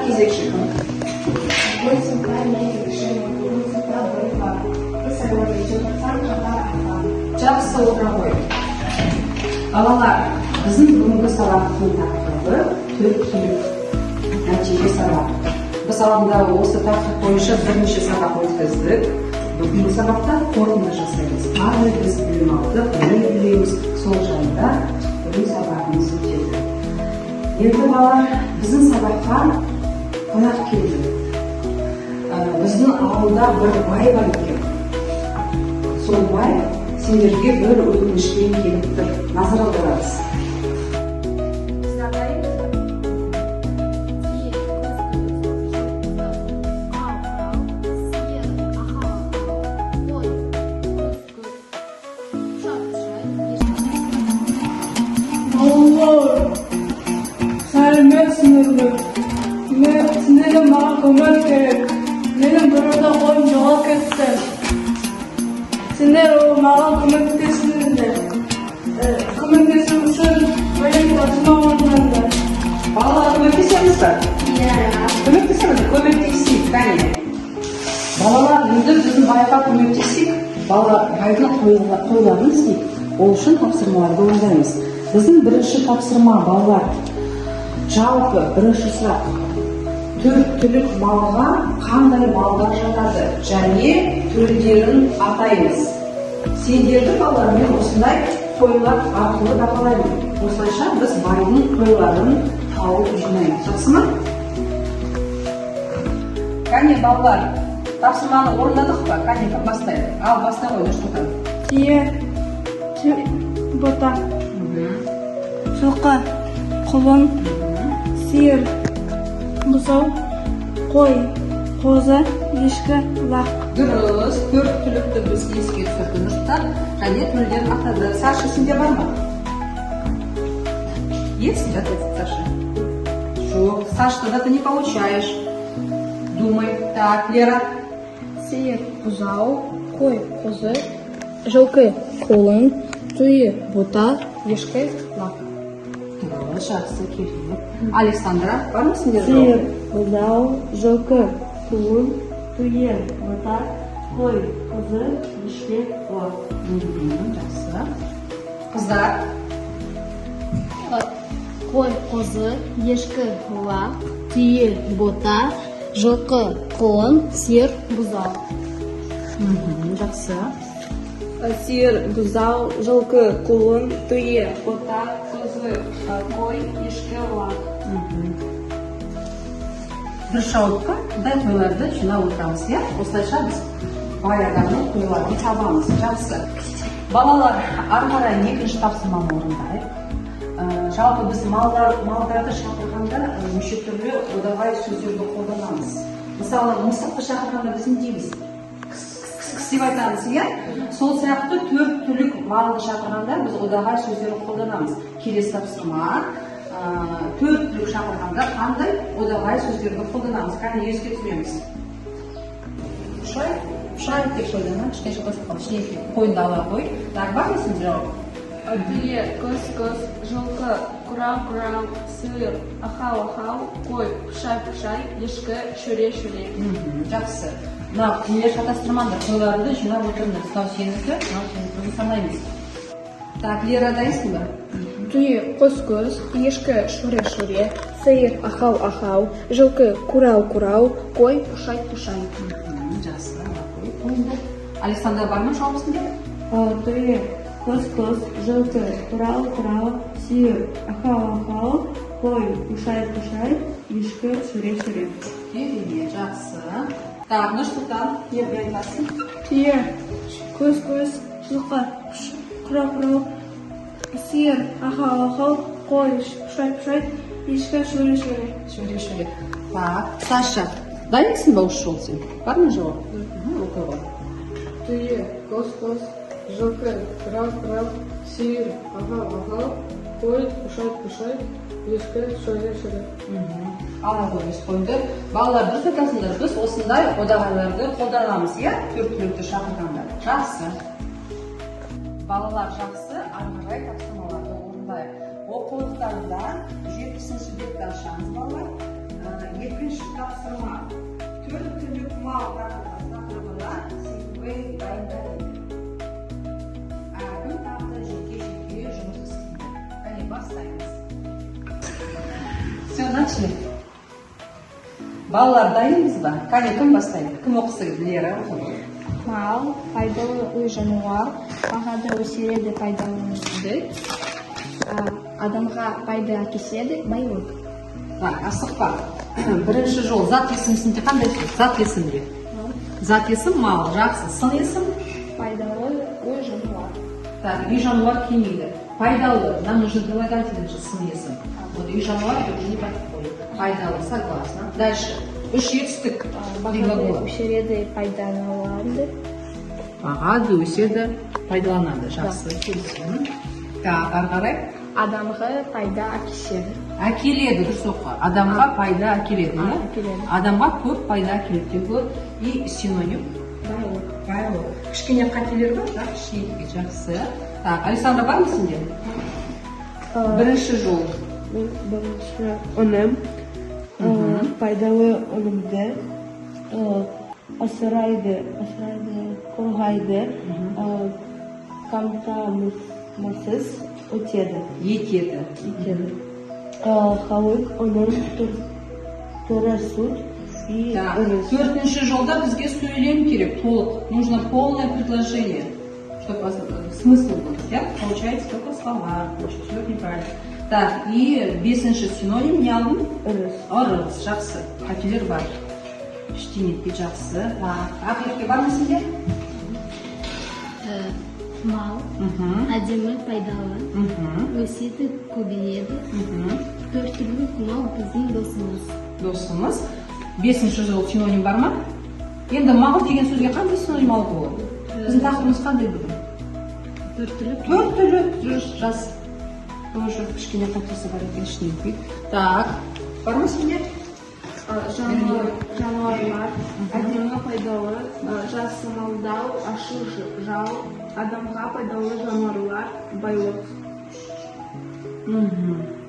Кезекші кім? Ой, мен кезекшімін. Бүгін сыныпта бір бар. Біз сайлады: желтоқсан, қаңтар, ақпан. Жақсы, отыра ғой. Балалар, біздің бүгінгі сабақтың тақырыбы — төрт түлік. Нәтиже сабақ. Біз алдында осы тақырып бойынша бірнеше сабақ өткіздік. Бүгінгі сабақта қорытынды жасаймыз. Қандай біз білім алдық, не білеміз, сол жайында бүгін сабағымыз өтеді. Енді, балалар, біздің сабаққа қонақ келді. Біздің ауылда бір бай бар екен. Сол бай сендерге бір өтінішпен келіп тұр. Назар аударамыз. Біз атаймыз ба? Түйе, көз, көз, жылқы, қырау, қырау, сиыр, ахау, ахау, қой, көз, көз, пұшай, пұшай, ешкі. Балалар, сәлеметсіңдер ме? Мен сендерден, маған көмек керек. Менің бір ота қойым жоғалып кетті. Сендер ол маған көмектесіңдер. Көмектесу үшін менің тапсырма орындаңдар. Балалар, көмектесеміз ба? Иә. Көмектесеміз, көмектесейік, кәне. Балалар, енді біздің байға көмектесейік. Балалар, байдың қойларын іздейік. Ол үшін тапсырмаларды орындаймыз. Біздің бірінші тапсырма, балалар. Жалпы бірінші сұрақ. Төрт түлік малға қандай малдар жатады және түрлерін атаймыз. Сендерді, балалар, мен осындай қойлар арқылы бағалаймын. Осылайша біз байдың қойларын тауып жинаймыз. Жақсы ма? Кәне, балалар, тапсырманы орындадық па? Кәне, кім бастайды? Ал, бастай ғой, Нұрсұлтан. Түйе, бота, жылқы, құлын, сиыр, бұзау, қой, қозы, ешкі, лақ. Дұрыс, төрт түлікті біз еске түсірді Нұрсұлтан және түрлерін атады. Саша, сенде бар ма? Есть ответ, Саша? Жоқ, Саша, тогда ты не получаешь. Думай. Так, Лера. Сиыр, бұзау, қой, қозы, жылқы, құлын, түйе, бота, ешкі, лақ. Дұрыс, жақсы, керемет. Александра, бар ма сенде жауап? Сиыр, бұзау, жылқы, құлын, түйе, бота, қой, қозы, ешкі, лақ. Жақсы. Қыздар. Қой, қозы, ешкі, лақ, түйе, бота, жылқы, құлын, сиыр, бұзау. Жақсы. Сиыр, бұзау, жылқы, құлын, түйе, бота, қозы, қой, ешкі, лақ. Бір шауытқа мындай қойларды жинап отырамыз, иә? Осылайша біз бай адамның қойларын табамыз. Жақсы. Балалар, ары қарай екінші тапсырманы орындайық. Жалпы біз малдарды шақырғанда неше түрлі одағай сөздерді қолданамыз. Мысалы, мысықты шақырғанда біз не дейміз? Кіс, кіс, кіс деп айтамыз, иә? Сол сияқты төрт түлік малды шақырғанда біз одағай сөздерін қолданамыз. Келесі тапсырма: төрт түлік шақырғанда қандай одағай сөздерді қолданамыз? Кәне, еске түсіреміз. Пұшай, пұшай деп қойды ма? Кішкене шатасып қалды. Ішіне қойынды ала қой. Так, бар ма сенде жауап? Түйе, көз, көз, жылқы, құрау, құрау, сиыр, ахау, ахау, қой, пұшай, пұшай, ешкі, шөре, шөре. Жақсы. Мына нелер, шатастырмаңдар, қойларды жинап отырыңдар. Мынау сенікі, мынау сенікі санаймыз. Так, Лера, дайынсың ба? Түйе, көз, көз, ешкі, шөре, шөре, сиыр, ахау, ахау, жылқы, курау, курау, қой, пұшай, пұшай. Жақсы, ала қой қойыңдар. Александра, бар ма жауап сенде? Түйе, көз, көз, жылқы, құрау, құрау, сиыр, ахау, ахау, қой, пұшай, пұшай, ешкі, шөре, шөре. Керемет, жақсы. Так, Нұрсұлтан, ерге айтасың. Түйе, көз, көз, жылқы, құрау, құрау, сиыр, ахау, ахау, қой, пұшай, пұшай, ешкі, шөре, шөре. Шөре, шөре. Так, Саша, дайынсың ба осы жолы сен? Бар ма жауап? Оқи ғой. Түйе, көз, көз, жылқы, құрау, құрау, сиыр, ахау, ахау, қой, пұшай, пұшай, ешкі, шөре, шөре. Ала ғой өз қойыңды. Балалар, дұрыс айтасыңдар, біз осындай одағайларды қолданамыз, иә, төрт түлікті шақырғанда. Жақсы. Балалар, жақсы, ары қарай тапсырмаларды орындайық. Оқулықтарында 70-бетті ашамыз, балалар. Екінші тапсырма. Төрт түлік мал тақырыбына синквейн дайында дейді. Әркім тағы да жеке-жеке жұмыс істейді. Кәне, бастаймыз. Все, начали. Балалар, дайынбыз ба? Кәне, кім бастайды? Кім оқысы келеді? Лера, оқы. Мал, пайдалы үй жануар, бағады, өсіреді, пайдаланады, адамға пайда әкеледі, байлық. Так, асықпа. Бірінші жол зат есімінде қандай сөз? Зат есімде. Зат есім мал, жақсы. Сын есім? Пайдалы үй жануар. Так, үй жануар келмейді. Пайдалы. Нам нужен прилагательный же сын есім. Вот үй жануар уже не подходит. Пайдалы, согласна. Дальше. Үш етістік. Три Бағады, глагола. өсіреді, пайдаланады. Бағады, өседі, пайдаланады. Жақсы, келісемін. Так, ары қарай. Адамға пайда әкеледі. Әкеледі, дұрыс оқы. Адамға пайда әкеледі, иә? Әкеледі. Адамға көп пайда әкеледі деп болады. И синоним? Байлық. Байлық. Кішкене қателер бар, бірақ ештеңе жақсы. Так, Александра, бар ма сенде? Бірінші жол. Бірінші өнім, пайдалы өнімді асырайды, қорғайды, қамтамасыз өтеді. Етеді. Етеді. Халық оның түрі сүт и Так, ырыс. төртінші жолда бізге сөйлем керек, толық. Нужно полное предложение, чтобы смысл был. Иә? Получается только слова. Все неправильно. Так, и бесінші синоним не алдың? Ырыс. Ырыс, жақсы. Қателер бар. Ештеңе етпей, жақсы. Так, Ақерке, бар ма сенде? Мал, әдемі, пайдалы, өседі, көбейеді. Төрт түлік мал біздің досымыз. Досымыз. Бесінші жол синоним бар ма? Енді мал деген сөзге қандай синоним алуға болады? Біздің тақырыбымыз қандай бүгін? Төрт түлік. Төрт түлік, дұрыс, жаз. Тоже кішкене қатесі бар екен, ештеңе етпейді. Так, бар ма сенде? Жануарлар, әдемі, пайдалы, жасымалдау, ашу жау, адамға пайдалы жануарлар, байлық.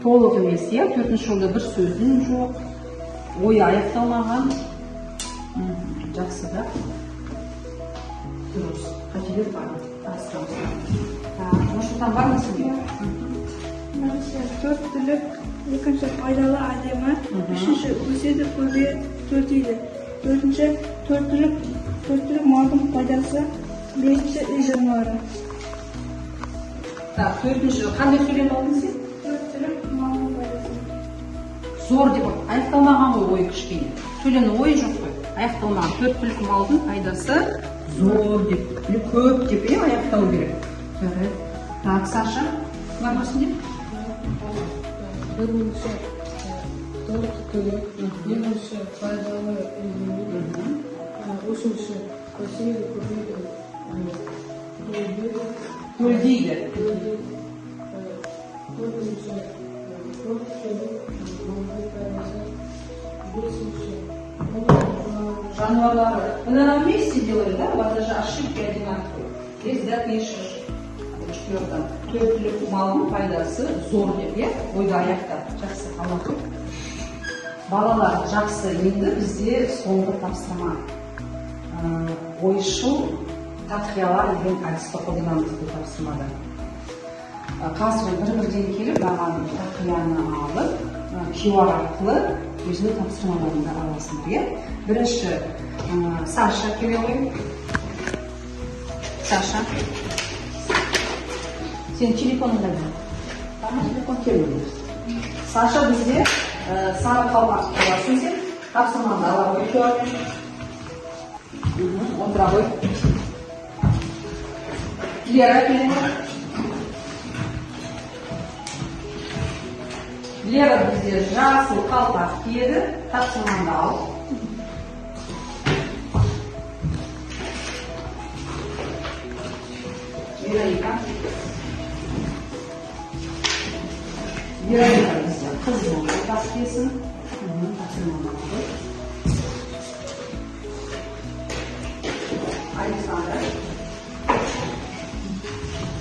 Толық емес, иә? Төртінші жолда бір сөзің жоқ, ойы аяқталмаған. Жақсы да, дұрыс, қателер бар, қарастырамыз. Так, Нұрсұлтан, бар ма сенде? Бірінші төрт түлік, екінші пайдалы, әдемі, үшінші өседі, көбейеді, төлдейді, төртінші төрт түлік малдың пайдасы, бесінші үй жануары. Так, төртінші қандай сөйлем алдың сен? Төрт түлік малдың пайдасы. Зор деп аяқталмаған ғой ойы, кішкене сөйлемнің ойы жоқ қой, аяқталмаған. Төрт түлік малдың пайдасы зор деп или көп деп, иә, аяқтау керек. Жарайды. Так, Саша, бар ма сенде? Бірінші төрт түлік, екінші пайдалы, әдемі, үшінші өседі, көбейеді, төлдейді, Төлдейді. Төлдейді, төртінші төрт түлік малдың пайдасы, бесінші оның Жануарлары. Вы, наверное, вместе делали, да? У вас даже ошибки одинаковые. Здесь допишешь. В четвертом. Төрт түлік малдың пайдасы зор деп, иә? Ойды аяқта. Жақсы, ала қой. Балалар, жақсы. Енді бізде соңғы тапсырма. Ойшыл тақиялар деген әдісті қолданамыз бұл тапсырмада. Қазір бір-бірден келіп, маған тақияны алып, QR арқылы өзінің тапсырмаларыңды аласыңдар, иә? Бірінші Саша келе ғой. Саша. Сен телефоның қайда? Бар ма телефон? Келмеді. Саша бізде сары қалпақ аласың сен. Тапсырмаңды ала ғой QR-мен. Отыра ғой. Лера келе ғой. Лера бізде жасыл қалпақ киеді. Тапсырмаңды ал. Вероника. Вероника бізде қызыл қалпақ киесін. Тапсырмаңды ал ғой. Александра.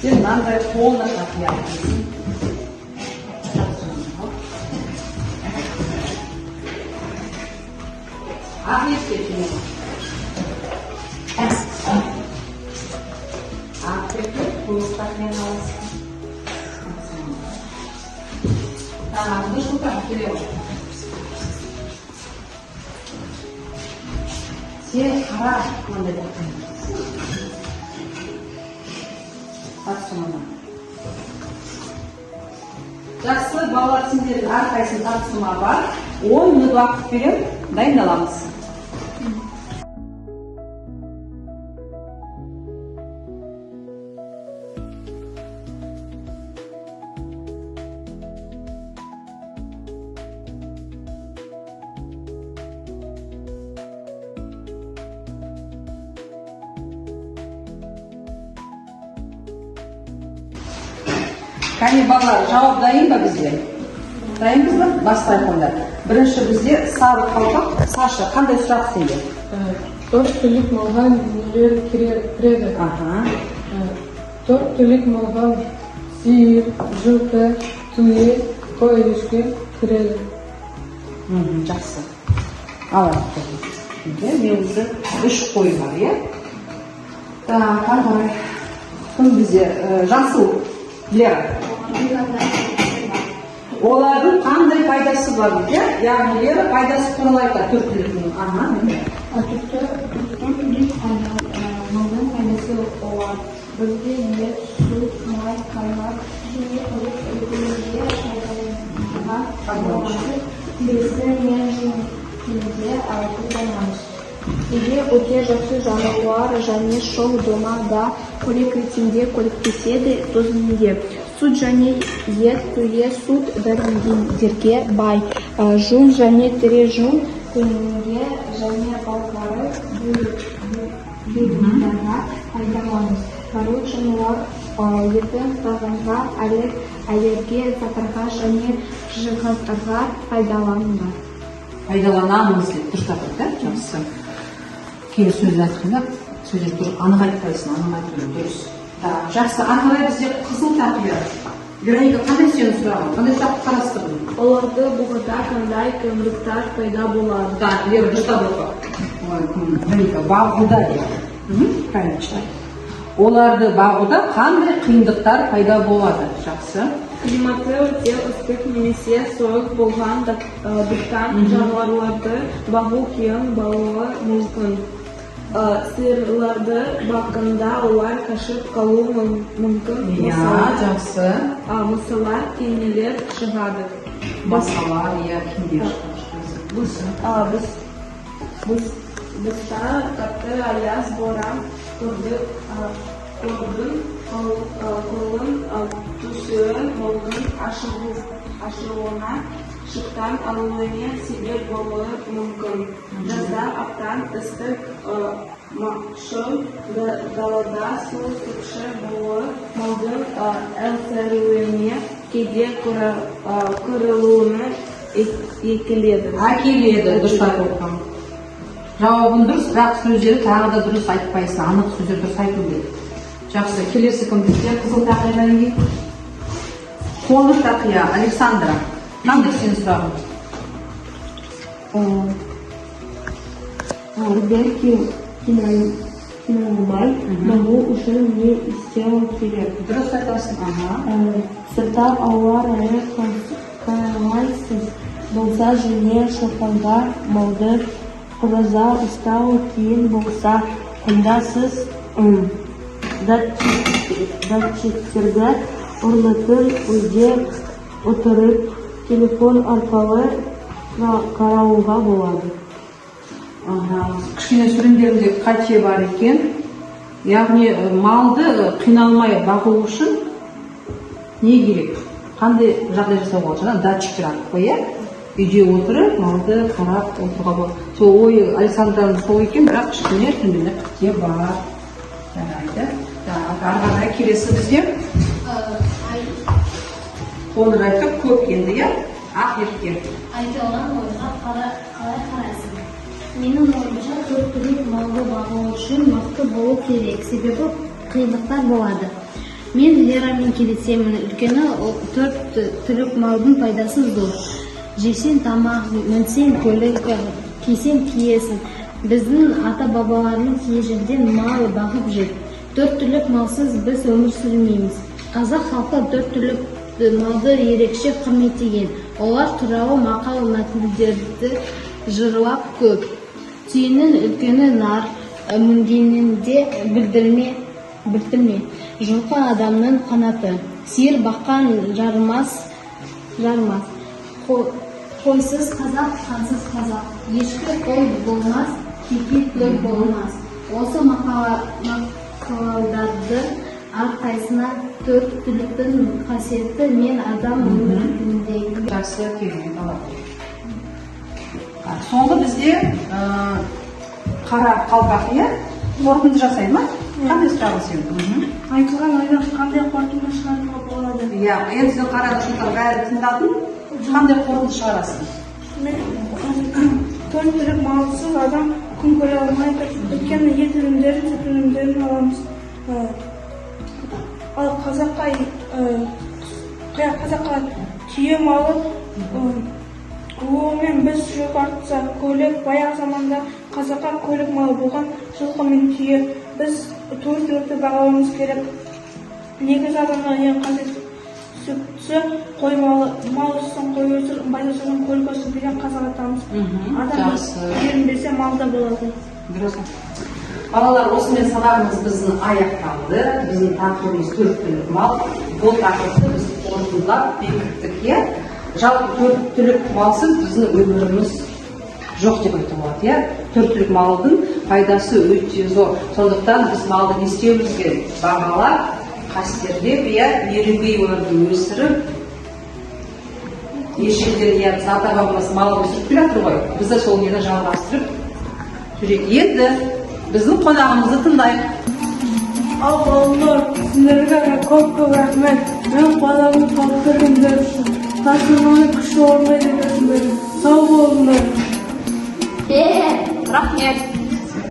Сен мынандай қоңыр тақия киесің. Тапсырмаңды ал. Ақерке келе ғой. Ақерке, көк тақияны аласың. Так, Нұрсұлтан келе ғой. Сен қара мынандай тақия. Тапсырманы. Жақсы, балалар, сендердің әрқайсының тапсырма бар. 10 минут уақыт беремін, дайындаламыз. Кәне, балалар, жауап дайын ба бізде? Дайынбыз ба? Бастайық онда. Бірінші бізде сары қалпақ. Саша, қандай сұрақ сенде? Төрт түлік малға нелер кіреді? Аха. Төрт түлік малға сиыр, жылқы, түйе, қой, ешкі кіреді. Жақсы. Алайық. Енді менің үш қой бар, иә? Так, ары қарай. Кім бізде? Жасыл. Лера. Олардың қандай пайдасы бар дейді, иә? Яғни Лера пайдасы туралы айтады төрт түліктің. Аха, міне. Төрт түлік малдың пайдасы олар бізге ет, сүт, май, қаймақ және құрт ретінде пайдалануға болады. Терісі мен жүнінде қолданамыз. Үйде өте жақсы жануар және шоқ дома да көлік ретінде көмектеседі төзімді. Сүт және ет, түйе сүт дәрумендерге бай. Жүн және тірі жүн көнге және балғары бұйымдарға пайдаланамыз. Барлық жануар етін тағамға, аллергия заттарға және жиһаздарға пайдаланады. Пайдаланамыз деп дұрыстап айт, да? Жақсы. Кейбір сөздер айтқанда сөздер дұрыс, анық айтпайсың, анық айту дұрыс. Так, жақсы. Ары қарай бізде қызыл тақия. Вероника, қандай сенің сұрағың? Қандай сұрақты қарастырдың? Оларды бұғыда қандай қиындықтар пайда болады? Так, Лера, дұрыстап оқы. Ой, кім? Вероника, бағуда деп. Правильно читай. Оларды бағуда қандай қиындықтар пайда болады? Жақсы. Климаты өте ыстық немесе суық болғандықтан жануарларды бағу қиын болуы мүмкін. Сиырларды баққанда олар қашып қалуы мүмкін. Иә, жақсы. Мысалар, кенелер шығады. Басқалар, иә, кендер шығады. Бұста қатты аяз, боран, қордың қолын түсуі малдың ашылуына, шықтан алуына себеп болуы мүмкін. Жазда аптан ыстық, шөл далада су тапшы болуы малдың әлсіреуіне, кейде қырылуына әкеледі. Әкеледі, дұрыстап оқы. Жауабың дұрыс, бірақ сөздері тағы да дұрыс айтпайсың, анық сөздер дұрыс айту керек. Жақсы, келесі кім бізде? Қызыл тақиядан кейін қоңыр тақия, Александра. Қандай сенің сұрағың? Бәлки қиналмай бағу үшін не істеу керек? Дұрыс айтасың. Аха. Сыртта ауа райы қолайсыз болса және шопанға малды ораза ұстау қиын болса, онда сіз датчиктерді орнатып, үйде отырып телефон арқылы қарауға болады. Аха. Кішкене сөйлемдерінде қате бар екен. Яғни малды қиналмай бағу үшін не керек? Қандай жағдай жасауға болады? Жаңа датчиктер арқылы, иә? Үйде отырып малды қарап отыруға болады. Сол ой Александраның сол екен, бірақ кішкене сөйлемде қате бар. Жарайды. Так, ары қарай келесі бізде қоңыр айттық, көк енді, иә? Ақ ерке. Айтылған ойға қалай қарайсың? Менің ойымша, төрт түлік малды бағу үшін мықты болу керек, себебі қиындықтар болады. Мен Лерамен келісемін, өйткені төрт түлік малдың пайдасы зор. Жесең тамақ, мінсең көлік, Кисең киесің. Біздің ата бабаларымыз ежелден мал бағып жүр. Төрт түлік малсыз біз өмір сүрмейміз. Қазақ халқы төрт түлік малды ерекше құрметтеген. Олар туралы мақал мәтелдерді жырлар көп. Түйенің үлкені нар, мінгенінде білдірме, білдірме. Жылқы адамның қанаты. Сиыр баққан жарымас, жармас. Қойсыз қазақ, қансыз қазақ. Ешкі қой болмас, теке төл болмас. Осы мақалдардың әрқайсысына төрт түліктің қасиеті мен адам өміріндегі Жақсы, керемет, ала. Соңғы бізде қара қалпақ, иә, қорытынды жасайды ма? Қандай сұрағың сенің? Айтылған ойдан қандай қорытынды шығаруға болады? Иә, енді сен, қара, Нұрсұлтан, бәрін тыңдадың, қандай қорытынды шығарасың? Мен төрт түлік малсыз адам күн көре алмайды, өйткені ет өнімдерін, сүт өнімдерін аламыз. Ал қазаққа түйе малы, онымен біз жүк артса, көлік, баяғы заманда қазаққа көлік малы болған жылқы мен түйе. Біз төрт түлікті бағалауымыз керек. Негізі адамға ең қажеттісі қой малы. Мал өссін, қой өсір, бай өсірсін, көлік өссін деген қазақ атамыз. Адам ерінбесе, мал да болады. Дұрыс. Балалар, осымен сабағымыз біздің аяқталды. Біздің тақырыбымыз төрт түлік мал. Бұл тақырыпты біз қорытындылап бекіттік, иә. Жалпы төрт түлік малсыз біздің өміріміз жоқ деп айтуға болады, иә. Төрт түлік малдың пайдасы өте зор. Сондықтан біз малды не істеуіміз керек? Бағалап, қастерлеп, иә, ерінбей оларды өсіріп, ежелден, иә, біз ата бабамыз мал өсіріп келе жатыр ғой, біз де сол нені жалғастырып жүрейік. Енді біздің қонағымызды тыңдайық. Ал балалар, сіздерге көп көп рахмет. Менің қонағымды тауып бергендер үшін. Тапсырманы күшті орындайды екенсіңдер. Сау болыңдар. Рахмет.